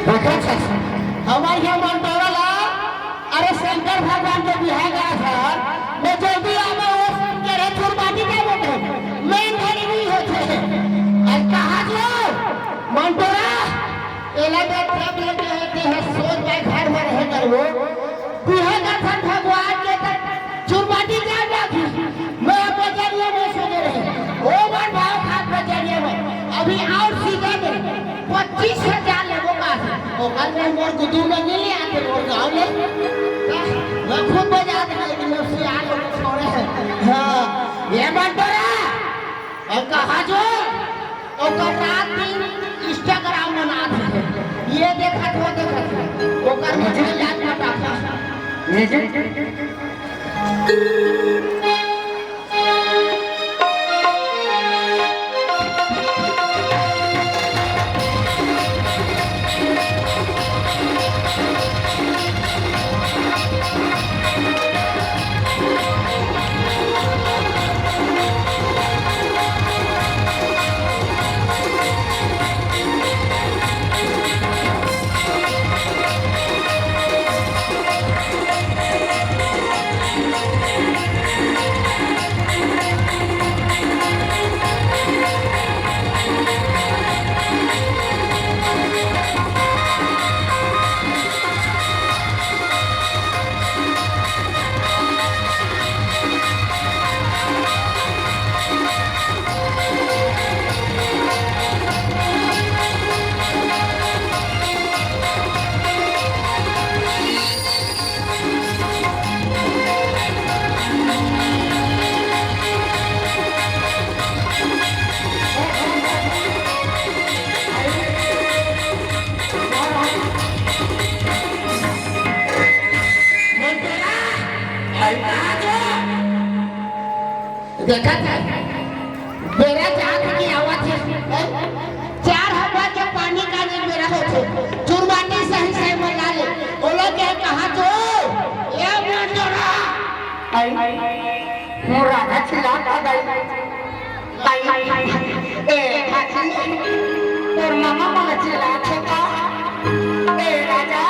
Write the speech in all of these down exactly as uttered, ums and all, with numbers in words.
देखत हस, हमर ये मंटोरा ला, अरे शंकर भगवान के बिहाव करत हन, मैं जल्दी आवे, वो सुन के रे चुरबाटी के बोलथे, मैं घरी नहीं होथे। अरे कहाँ जो मंटोरा, एला देख सब लगे हैं, ते है सोच भाई घर में रहे कर वो, बिहाव करत हन भगवान के तक चुरबाटी क्या जाती? मैं बजरिया में सोचे रहे। ओ मन भाव खात बजरिया में। अभी और सीजन है। पच्चीस हजार लेबो का। ओकर में मोर गुदू में नहीं ले आते मोर गाँव ले। मैं खुद बजा दे, लेकिन मैं सियार लोग छोड़े हैं। हाँ, ये मंटोरा। अउ कहाँ जो? ओकर रात दिन Instagram बनात हे। ये देखत हो, देखत हो। ओकर मुझे याद मत आता। देखत हे, बेरा जात के आवत हे। चार हवा के पानी का नहीं बेरा होथे। चुरबाटी सही सही मन ला ले। ओला के कहा तो, ए मंटोरा। आई, मोर राधा चिल्लात हे दाई। आई, ए भाजी, तोर मामा मन चिल्लात हे का? ए राजा।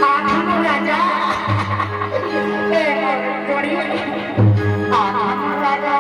आखन राजा, ए मोर कोड़ी, आखन राजा।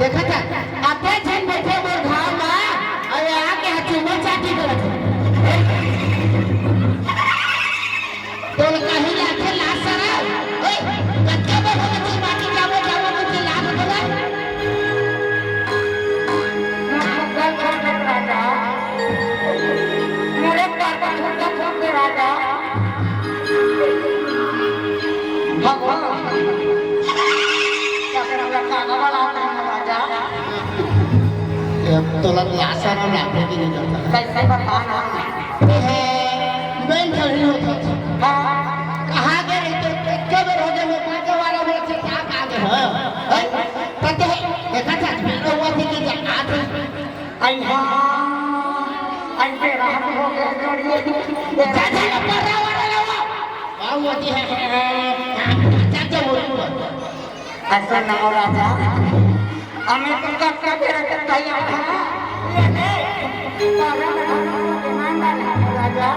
देखा था, अतका झन बैठे मोर घाव मा, अउ आके हा चुम्मा चाटी करत हे। तोला कहीं लागे लाज सरम? ओए, कतका बेर होगे तोर माटी जाबो, जाबो करके लाज होगे? मोर फुग्गा छोड़ दे राजा, मोरे पापा फुग्गा छोड़ दे राजा। भगवान, क्या करेंगे, काना वाला राजा? ए, तोला लाज सरम लागथे कि नहीं लागथे? कैसे बता ना? ए, मैं खड़ी होता। हाँ। कहाँ गए रहे थे? कतका बेर होगे, मैं पाँच वाला बोला, चल, कहाँ, कहाँ गए? हाँ? हैं? पता है, देखा था, मेरा हुआ थी कि जा, हाँ, अइसे रात हो गए, जोड़िए। जा, जा, जा, पर्रा, वर्रा लावा। आओ, अति है, है, है, है। जा, जा, बोल, बोल। ऐसा ना हो, राजा। हमें तुमका कब रखता है, यहाँ? ये नहीं। पर्रा में भगवान को मान डाले, राजा।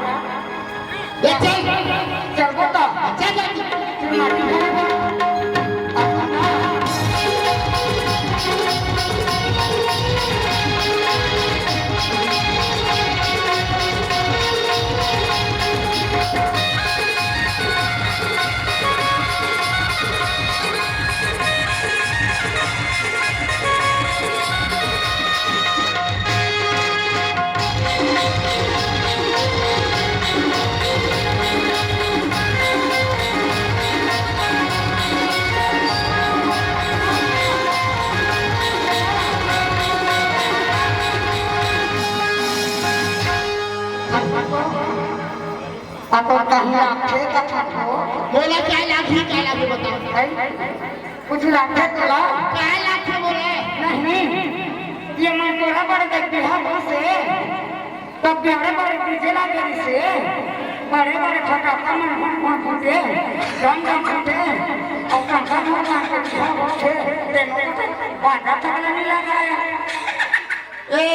ए, चल। चल, बता। चल, चल। आ तो कहीं आखे का छठो। मोला काय लागही, काय लागही बताओ। हैं? कुछ लागथे तोला? काय लागथे बोले? नहीं, ये मन तोरा बड़े देख बिहाव से, तब बड़े बड़े डीजे लागे से, बड़े बड़े फटाका मन मन मन फूटे, गम गम फूटे, और कंकर मन मन के बिहाव से, तेनों को बाजा तबला नहीं लगाया। ए,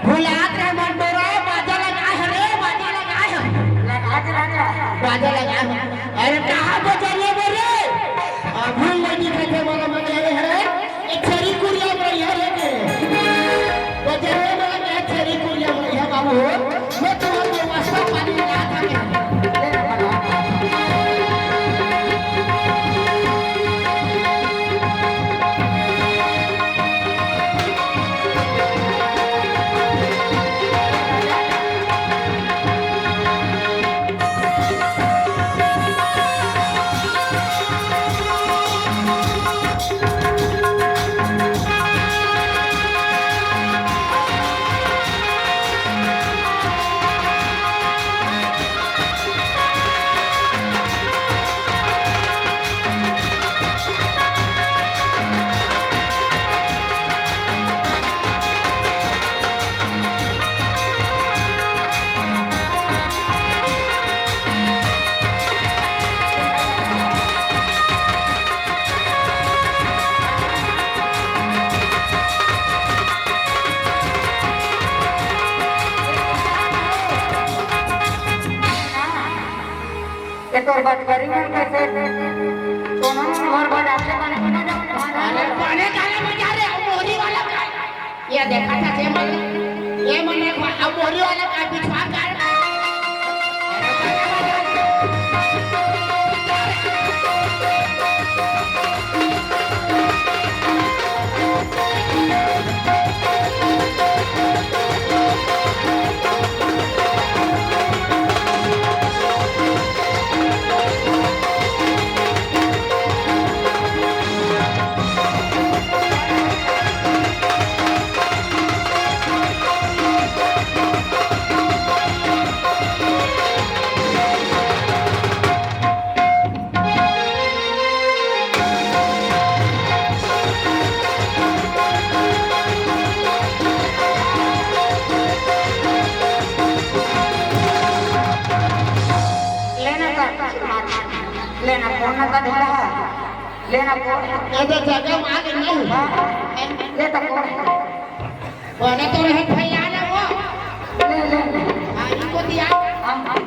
भुलात रहे मन तोरा, बाजा लगाए हे रे, बाजा लगाए हे। लगा दे राजा। बाजा लगाए हे। अरे कहाँ बजरिया में रे? अभी नहीं दिखाई दे वाला मन ये है। ए छेरी कुरिया में ये रे के। बजरिया में लगे छेरी कुरिया में ये बाबू हो। मैं तुम्हारे को वास्ता पानी लगा था। ये तोर बात करी मन कैसे? कोनो घर बजाते बने बजा। अरे बने काले बजा रे, मोहरी वाला का। ये देखा था, ये मन, ये मन, अब मोहरी वाला का पिछवा कर। लेना का, लेना कौन ना का ढोला है? लेना कौन? ये तो जगह मार नहीं। हाँ, हाँ। ये तो कौन? बोले तो रहे भैया ना वो। ले, ले, ले। हाँ, इनको दिया। हाँ, हाँ।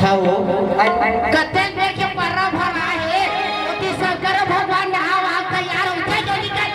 हव। कतेक बेर के पर्रा भरा हे, ओती शंकर भगवान नहा वहा तैयार होथे, जो निकल।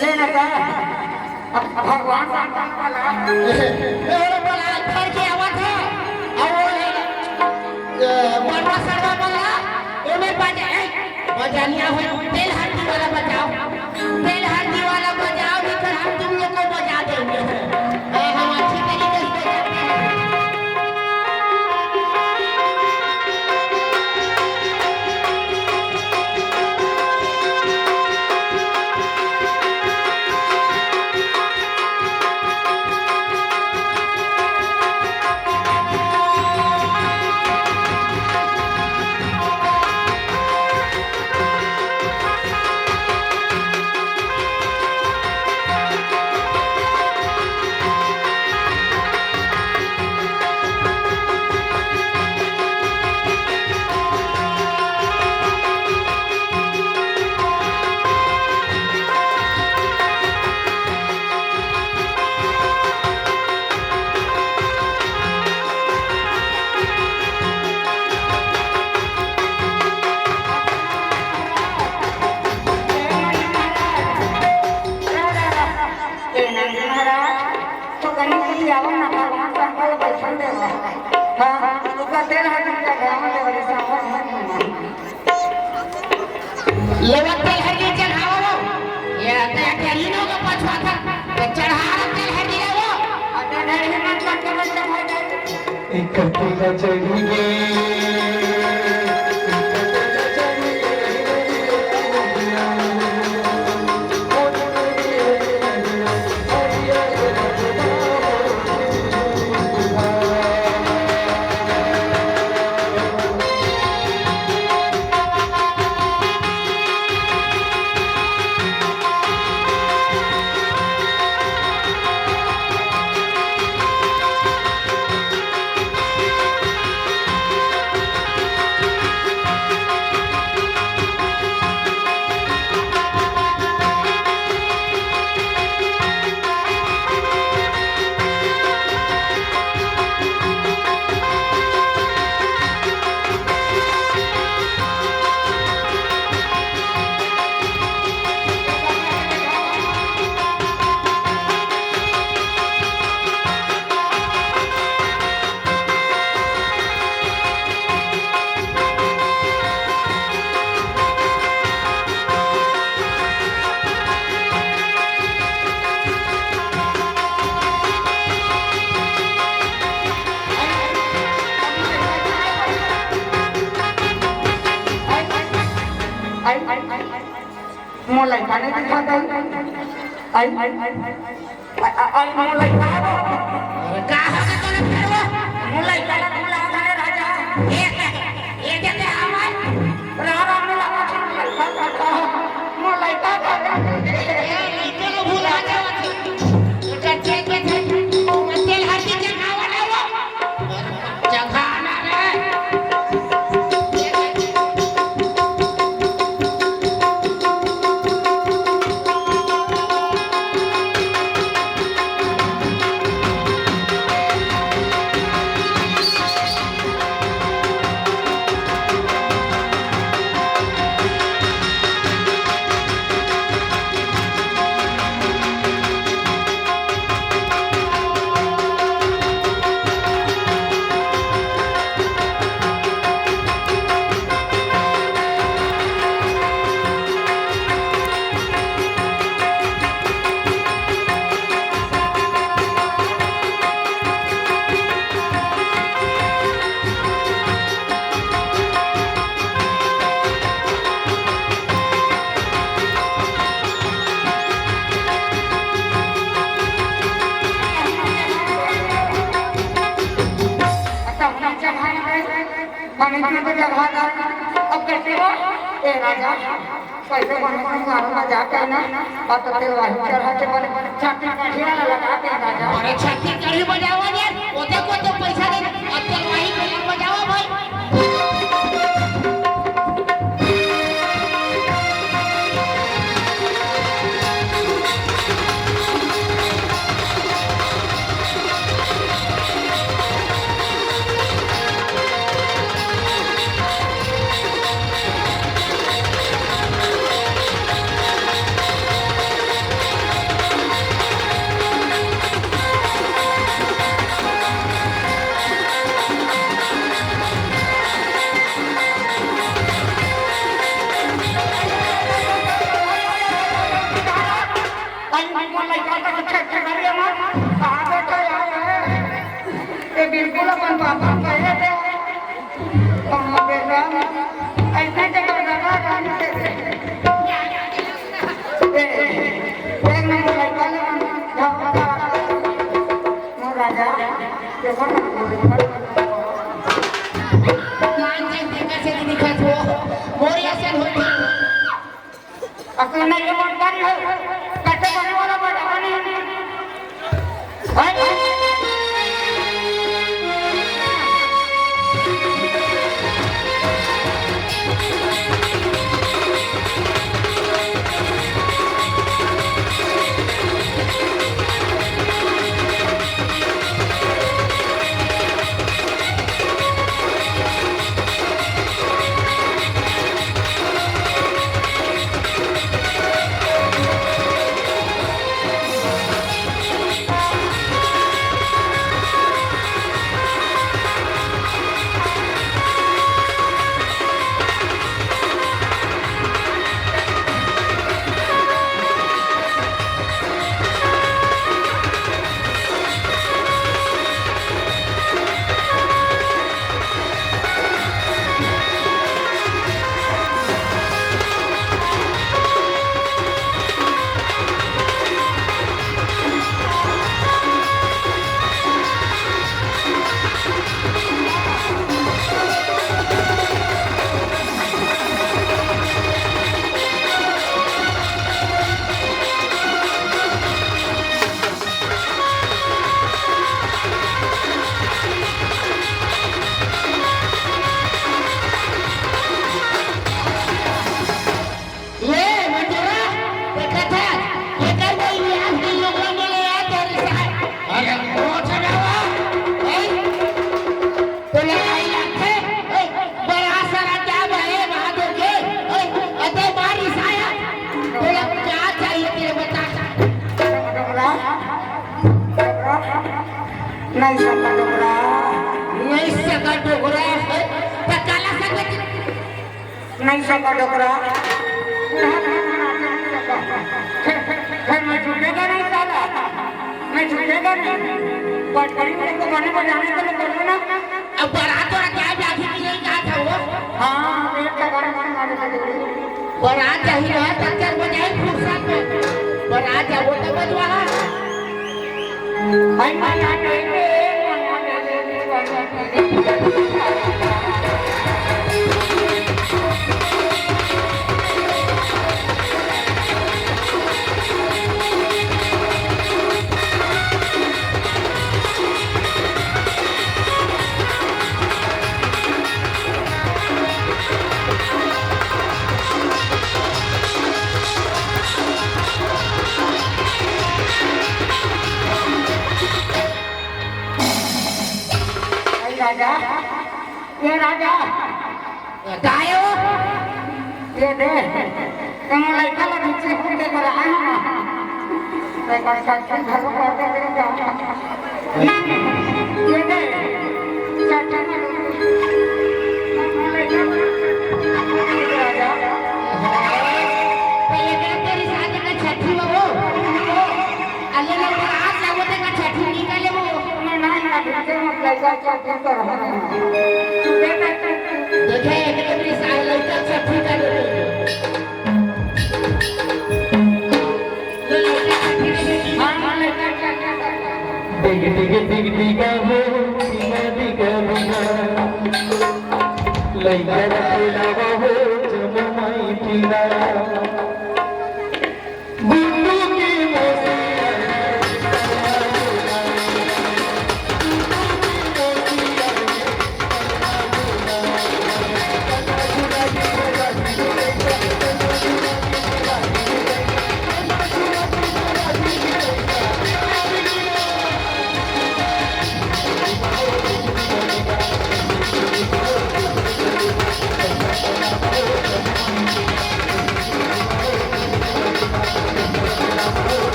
ले ना का? भगवान राम राम वाला। ए, ए, वाला घर के आवत हे। अउ वो ले, ए, बड़वा सरवा वाला, ओमे बजा, ए, बजानिया हो, तेल हल्दी वाला बजाओ। तेल हल्दी वाला बजाओ, नहीं तो हम तुम लोग को बजा देंगे। हाँ, हम अच्छी तरीके से बजाते हैं। ए नंदी महाराज, तो कहीं कहीं आवो ना, भगवान शंकर को दर्शन दे। हाँ, तो का तेल है, तुम क्या गाँव में बड़ी सावन है। लेवा तेल हल्दी चढ़ाओ। ये तेल हल्दी नो का पछवा था। तो चढ़ा रहा तेल हल्दी है वो। और तेल हल्दी मत कर के मत चढ़ाओ। एक तेरा चढ़ गए। मोला काने दिखा दे। आई, आई, आई, आई, मोला का हो? अरे का हो गे तोला फेर वो? मोला काने बुलावत हे राजा। ए, ए, ए, ए, ए, आवाज। रा, रा, मोला, मोला का, का, का, मोला का, का, का, ए, ए, चलो भुला जावत हे। चल, चल, चल, चल। तेल हल्दी चढ़ावा ना वो। चघाना रे। नहीं तो जगह ना। अब कैसे हो? ए राजा, कैसे बने बने मारो मजाक है ना। अब तो तेल वाही चढ़ा के बने छाती का ढीला लगा दे राजा। अरे छाती कढ़ी बजावा यार, ओते को तो पैसा दे, अब तेल वाही पे बजावा भाई। भाई, भाई, मोर लइका का कुछ अच्छा करिए मत। कहाँ बैठे यार? ये बिल्कुल अपन पापा कहे थे। कहाँ बेटा? ऐसे जगह लगा रहने से। ए, एक नंबर लइका ले मन। मोर राजा, देखो ना, मोर राजा। मान जाए, देखा से नहीं दिखा तो, मोर ऐसे होई। असल में ये बंटवारी है, कच्चे बने वाला बंटवारी है। ये मंजूरा, देखत है, एकर कोई इलाज नहीं, लोगों ने ले आया तेरे साथ। अरे, वो चढ़ावा, ए? तो लड़ाई लगथे, ए, बड़ा सारा क्या बा, ए, बहादुर के, ए, अते मार रिसाया, तो लग क्या चाहिए तेरे बता? डोकरा, डोकरा, नहीं सकता डोकरा। नहीं सकता डोकरा, ए, तो काला संगत नहीं सकत डोकरा। फिर मैं झुकेगा नहीं साला, मैं झुकेगा नहीं। पटकड़ी में तो बने बजाने के लिए बोलो ना। अब बारात वारात आए, जाके मिले, कहा था वो? हाँ, पेट का गाना गाने वाले थे। बारात जाही रहा, चक्कर बजाई फुर्सत में। बारात जाओ तो बजवा। ए राजा, ए राजा। काय हो? ये दे, तुम लड़का ला पीछे हो के कर आए हो ना। लड़का का घर को कर दे, ये दे, चाचा। पहले तो तेरी शादी का छठी हो। अल्ले लोग बारात जावत हे का छठी निकाले वो। ना, ना, ना, भीतर मत ले जा, छठी तो रहा। देखे, एक तो भी साल लड़का छठी का ले ले। ले लड़का छठी का ले ले। हाँ, हाँ, लड़का छठी का। Dig, dig, dig, diga, ho, diga, diga, diga.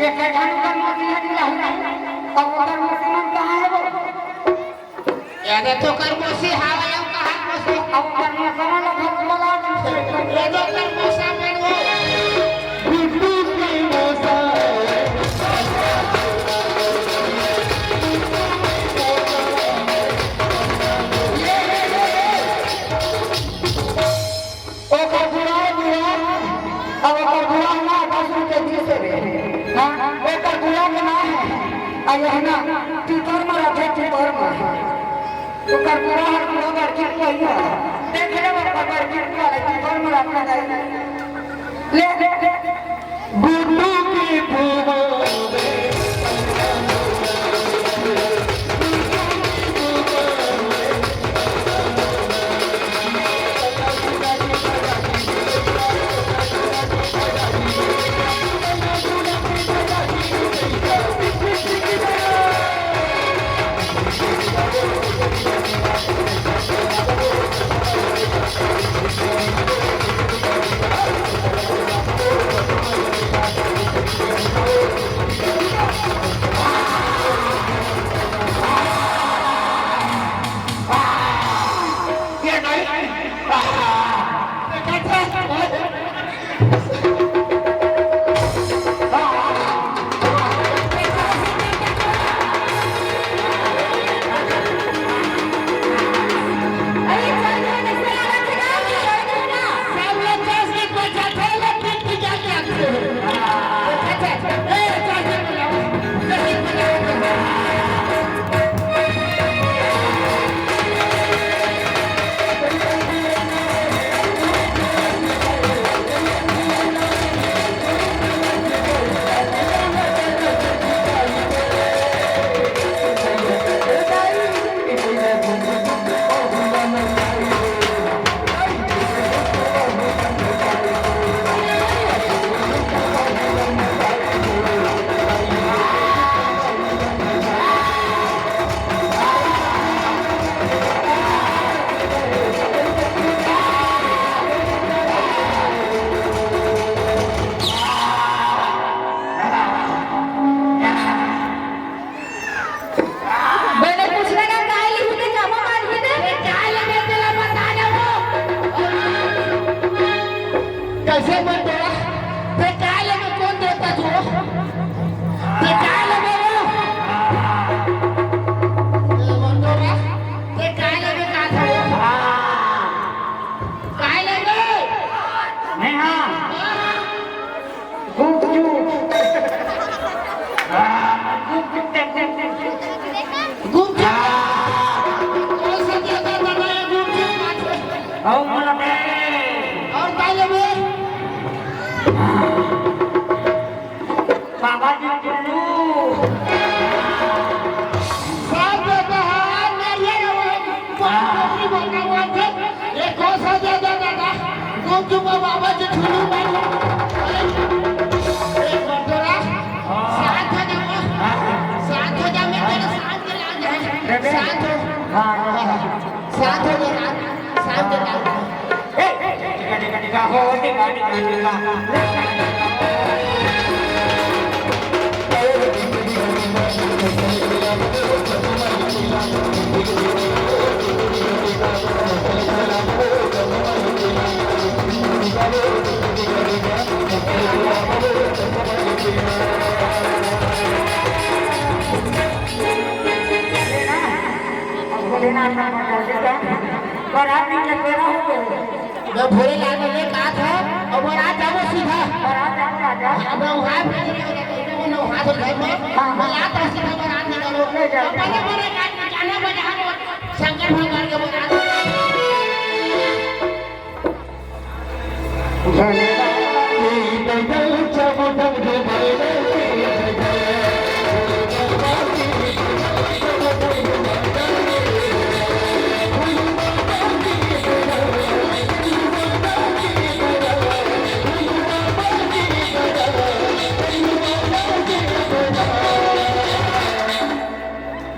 एक ठन ओकर मौसी हटिया है, अब ओकर मौसी मन कहाँ है वो? ये दे तो कर मौसी हावय, हम कहाँ मौसी? अब ओकर मौसा मन ला घर बुला दे। ये दे कर मौसा मन वो। गुड्डू के मौसा। ओकर बुआ, बुआ, अब ओकर बुआ ना दस रुपये दिस हे रे। हाँ, ओकर बुआ के नाम है। आ यह ना, पीपर में रखे, पीपर में। ओकर बुआ हर बुआ बड़की बुआ ही है। देख ले, ओकर बड़की बुआ ले, पीपर में रखे जाए। ले, ले, ले। गुड्डू के बुआ। बने पूछना का काय लिखू ते जमा मारही ते? काय लेबे तेला बता दे वो। कैसे मन तोरा? ते काय लेबे, कौन देवता तू? ते काय लेबे वो? ए, मन तोरा? ते काय लेबे का था वो? काय लेबे? नहीं, हाँ। गुपचुप। हाँ, गुपचुप, गुपचुप। गुपचुप। कौन सा देता दादा ये गुपचुप खाते? और बोला बे। और काय लेबे? बाबा जी ठुल्लू। साथ देता है, नारियल और कोई टोकरी बना हुआ थे। ये कौन सा दे दे दादा? गुपचुप बाबा जी ठुल्लू भाई। एक बार तोरा साथ हो जाओ। साथ हो जाओ, मैं तेरे साथ के लाग जाए। साथ हो। हाँ, हाँ, हाँ। साथ हो जाओ, साथ के लाग जाए। ए, ए, टिका, टिका, टिका, हो, टिका, टिका, टिका। भोलेनाथ का मंदिर है। बारात निकले तेरा हो गए। मैं भोलेनाथ में कहा था, अब बारात जाओ सीधा। बारात जाओ, आ जाओ। अब वहाँ पे लो, हाथ उठाए मत। हाँ, हाँ। बरात ऐसी है, बरात निकालो। ले जाओ। बड़े बड़े गाड़ी में गाना बजा लो, शंकर भगवान के बरात।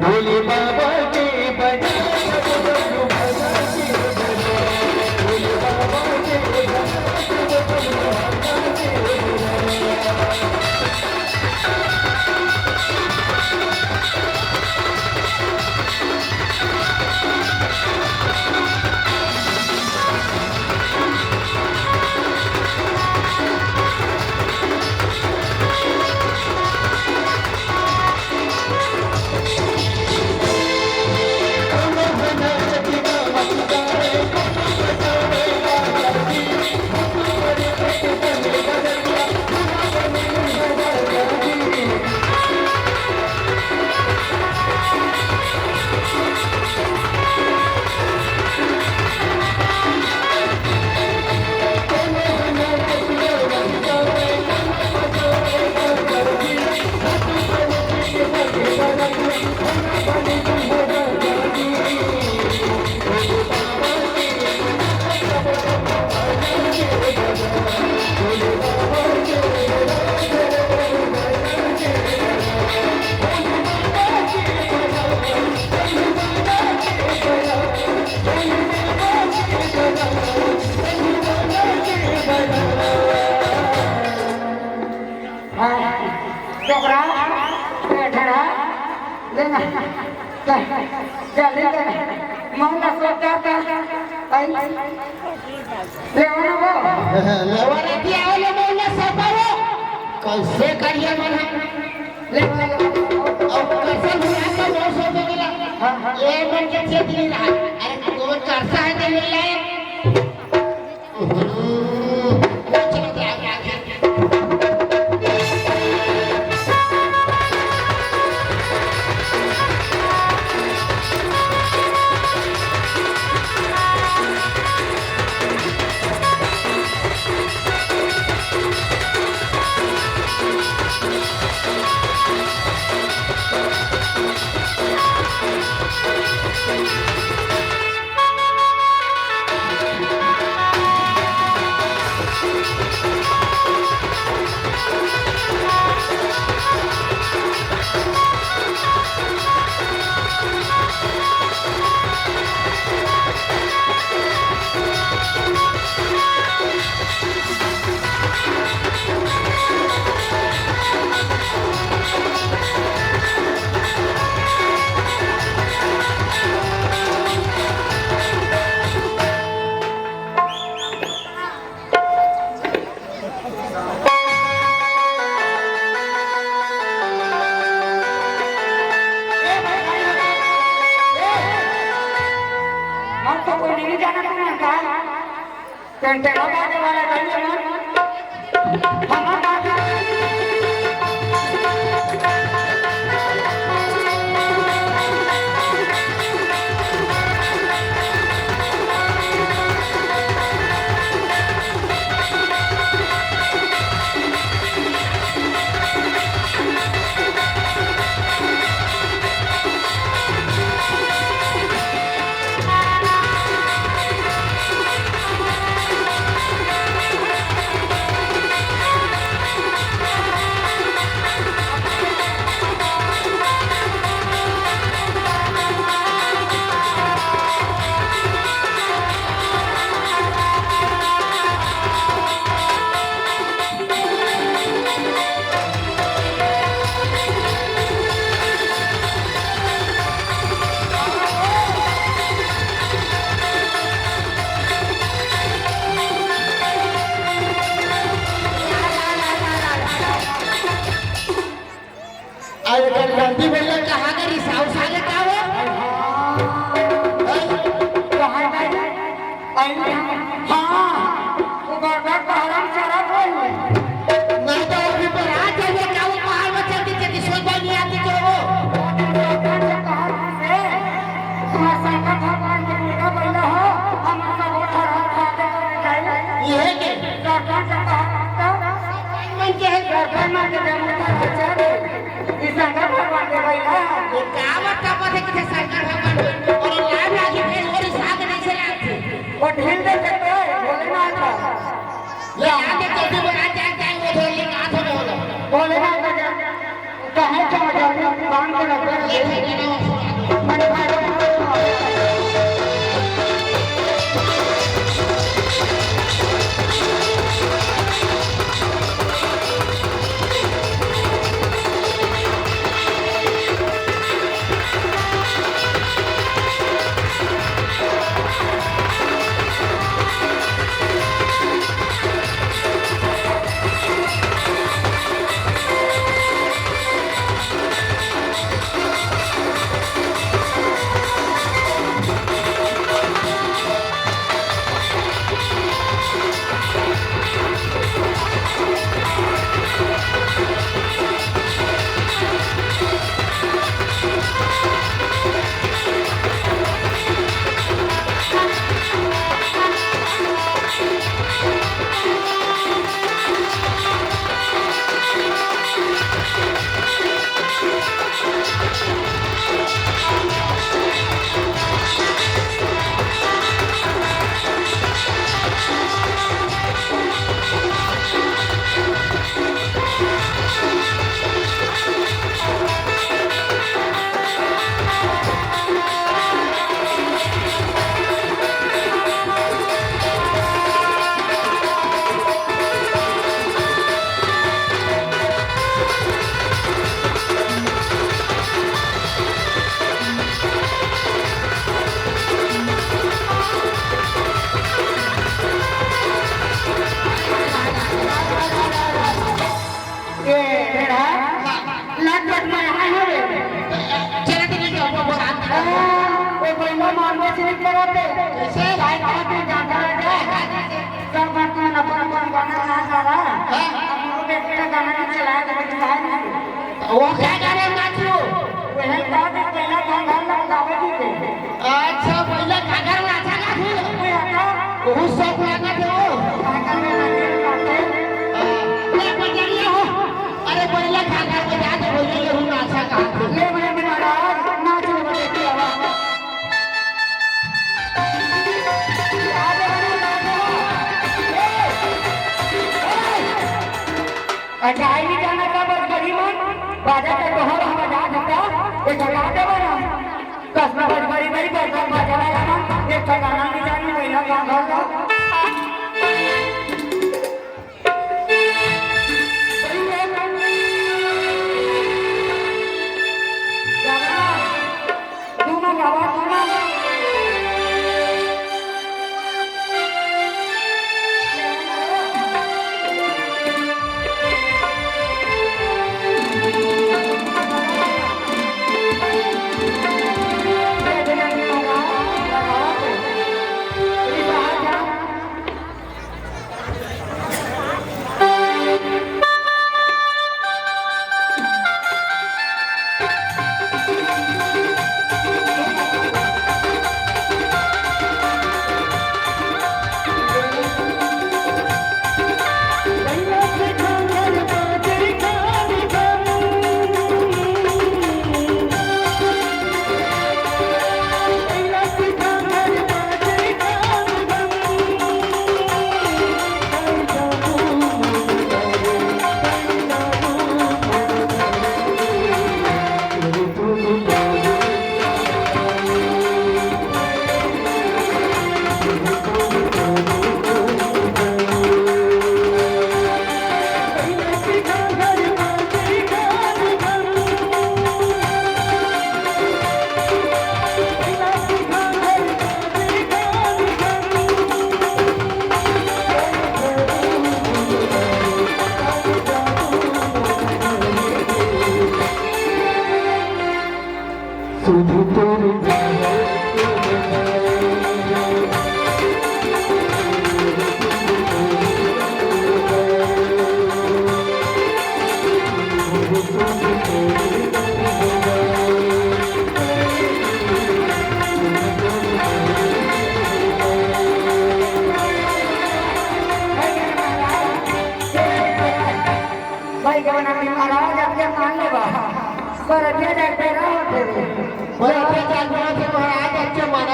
भोले बाबा के बजा, डोकरा, बैठड़ा, ले ना, ले, जल्दी ले, मन ना सोचता था, आई, लेवना वो। लेवना क्या हो, ले मन ना सोचता वो। कैसे करिए मन हम? लेवना। अब कैसे भुला के वो सोच गेला? हाँ, हाँ। ये मन के चेत नहीं रहा। अरे, वो करता है तो ले लाए। हम तो कोई नहीं जाना था ना का। टेंटेला बाजे वाला गाड़ी है ना? हम बाजे। अरे गणपति भैया कहाँ के रिसाव साले का वो? हैं? कहाँ गए? अरे हाँ, वो गड़गड़ पहाड़ में चढ़ा कोई। नहीं तो अभी बारात जाइए क्या वो पहाड़ में शंकर माँ के जन्म का बच्चा रे, ई शंकर भगवान के भाई ना। वो का बात का पता कि शंकर भगवान होई? और लाभ लागी फिर और साथ नहीं से लागथे। वो ढील दे सकते हैं भोलेनाथ का। ये आगे जल्दी बना, क्या क्या वो जो ये कहाँ से बोलो? भोलेनाथ का जन्म कहाँ का जन्म बांध के रख दे। ये है ना वो। ये भेड़ा, लात बट में आए हो रे। चले तो नहीं जाओ, वो रात हाँ, वो बंदा मार के सिर्फ करो थे। कैसे? काय कहा तू जाता राजा? सब बात में अपन अपन गाना ना गा रहा। हाँ। अब वो व्यक्ति का गाना नहीं चलाया, तो फिर गाए नहीं। वो क्या गाना नाच लो? वही कहा था, पहला गाना लग गावे दी थे। अच्छा, पहला घाघर नाचा का थे? कोई आता? बहुत शौक लगा थे वो। घाघर में नाचे, नाचे। हाँ, ले बजरिया हो। अरे, पहला घाघर बजा दे, भैया, ये हूँ नाचा का थे। ले, मैं, मैं नाच, नाच, नाच, नाच। अचाई नहीं जाना का बस गरीब मन, बाजा का तोहर हम बजा देता, ये जगा देबो ना। कसना बस गरीब, गरीब, बस बाजा वाला ना, ये ठिकाना नहीं जानी, वही ना गाँव घर का।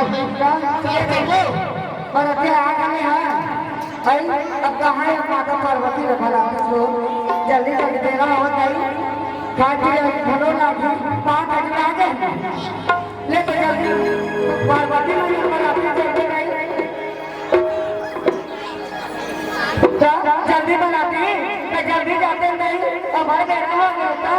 का? चलो, चलो। बरतिया आ गए हैं। भाई, अब कहाँ है माता पार्वती रखा लाते सो? जल्दी, जल्दी, बेरा होत है। खाटी है, भलो लागी, पाँच बजे आ गए। ले तो जल्दी, पार्वती मैया बरतिया चलते गई। तो जल्दी बरतिया, तो जल्दी जाते नहीं, तो भाई बेरा हो गया था।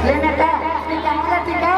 लेने का, टीका, हमारा टीका।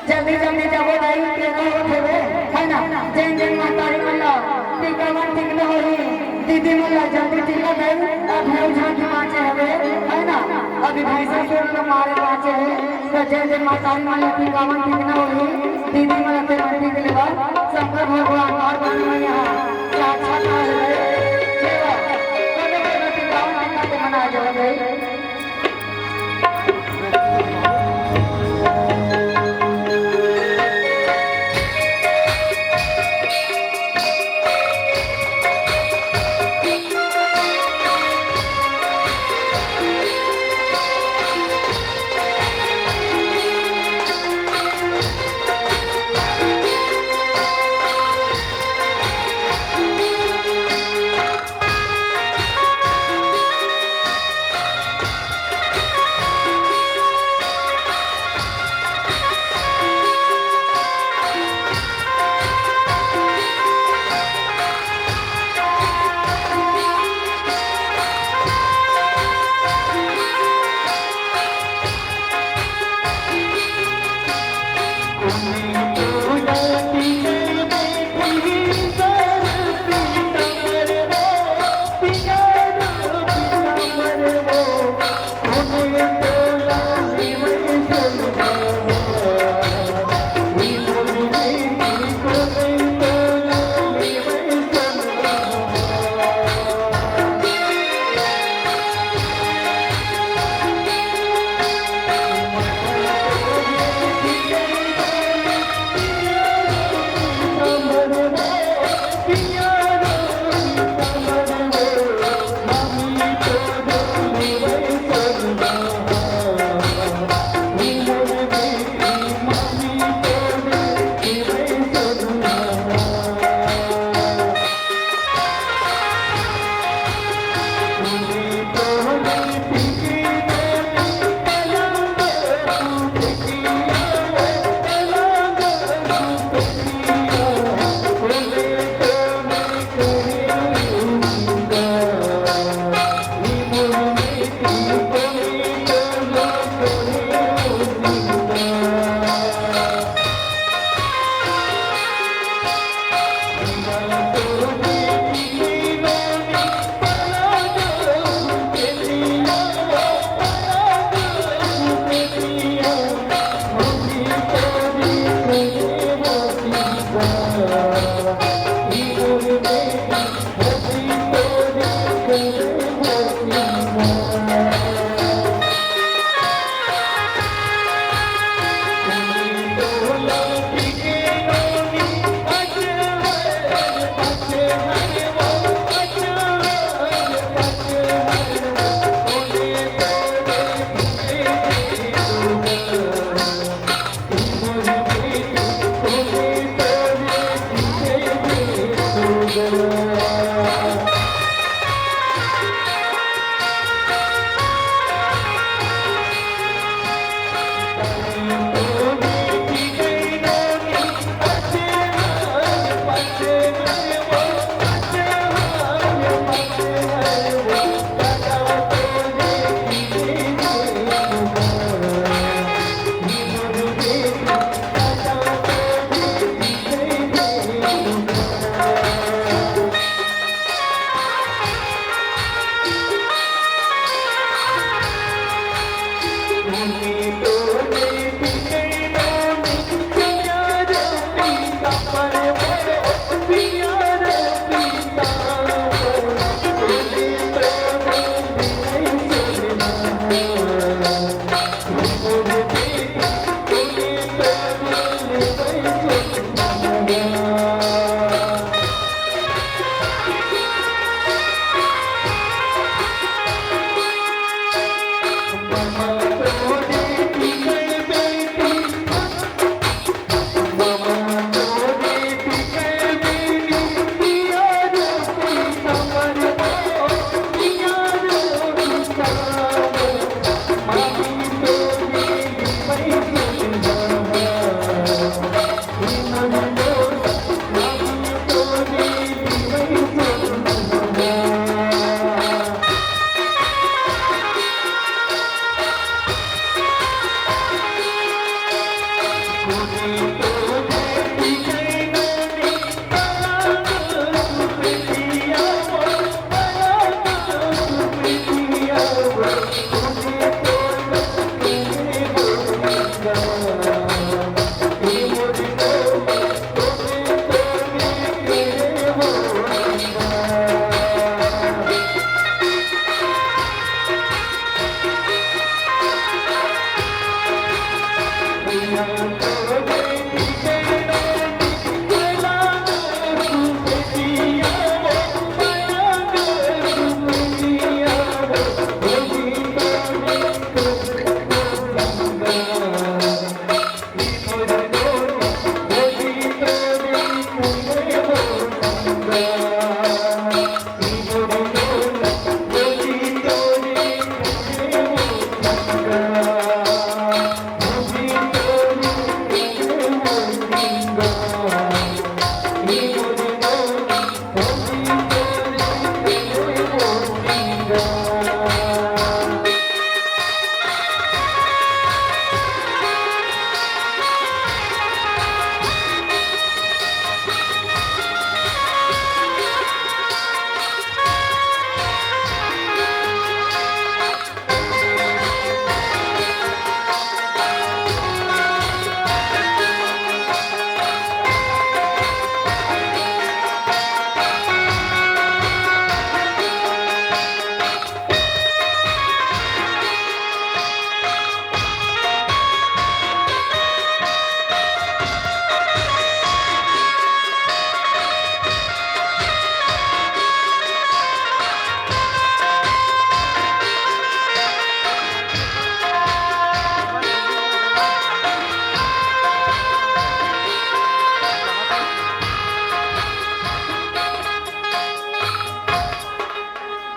जल्दी जल्दी जाबो दाई, तेरा होत हवे, है ना? जेन जेन महतारी मन ला टीका मन ठीक न होही, दीदी मन ला जल्दी टीका दई, अब हेउ झांकी बाँचे हवे, है ना? अभी भैंसा सुर लो मारे बाँचे हे, तो जेन जेन महतारी मन ला टीका मन ठीक न होही, दीदी मन ला ते मन टीका लेवा, शंकर भगवान पार्वती मैया साक्षात आए हवे, लेवा, कोनो कोनो टीका मन टीका ते मना जावे।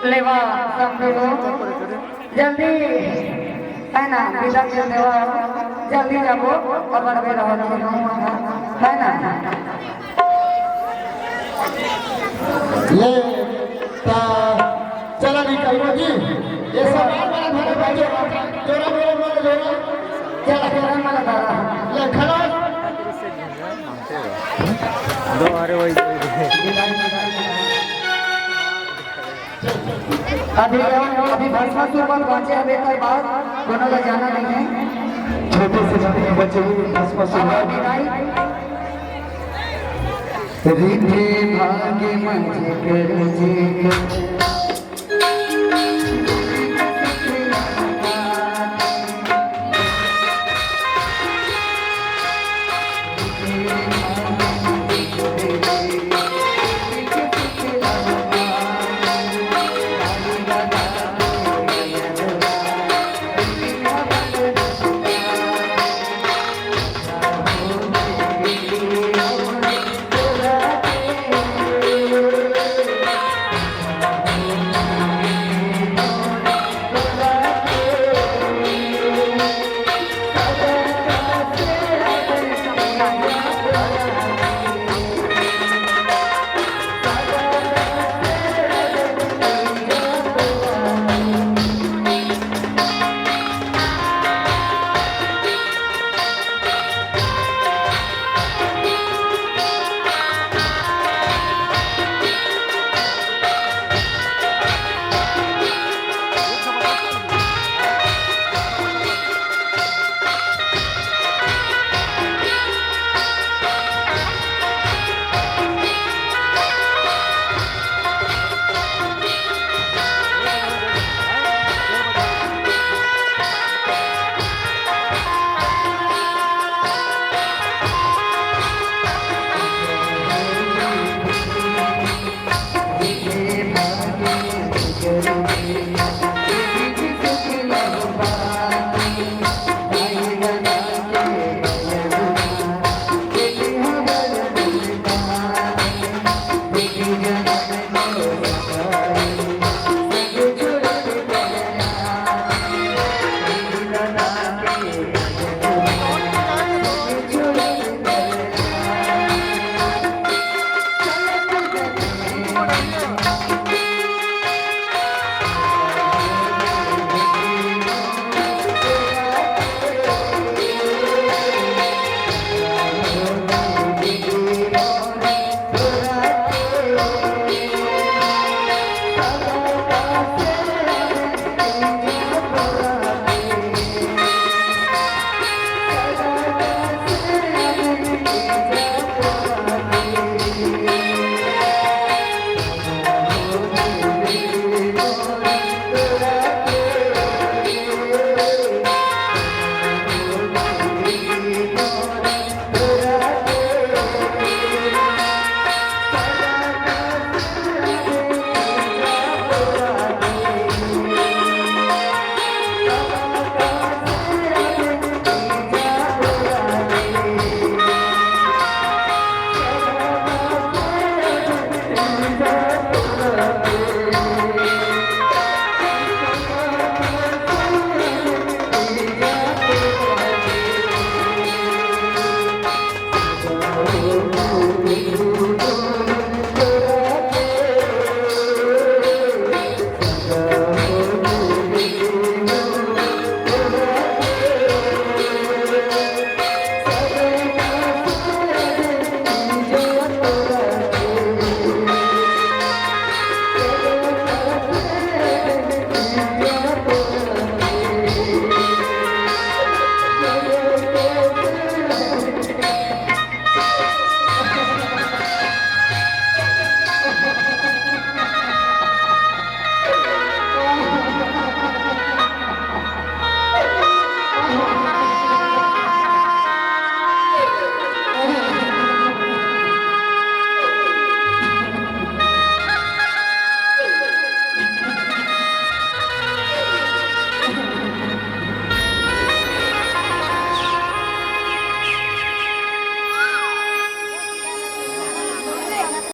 लेवा समझे हो, जल्दी, है ना, विदा के देवा, जल्दी जाबो, अबर बेरा हो रही हूँ, है ना। ले, ता, चला निकल जी। ये सब बाल वाला धरे भाई, जोरा, जोरा, जोरा, जोरा, जोरा। चला, जोरा वाला धरा। ले, खड़ा। दो, अरे वही, वही। अभी, अभी भस्मासुर मन बाँचे हवे, एकर बाद कोनो ला जाना नहीं है। छोटे से छोटे बच्चे भी भस्मासुर। अब विदाई। रिद्धि भाग्य मजे कर जी कर।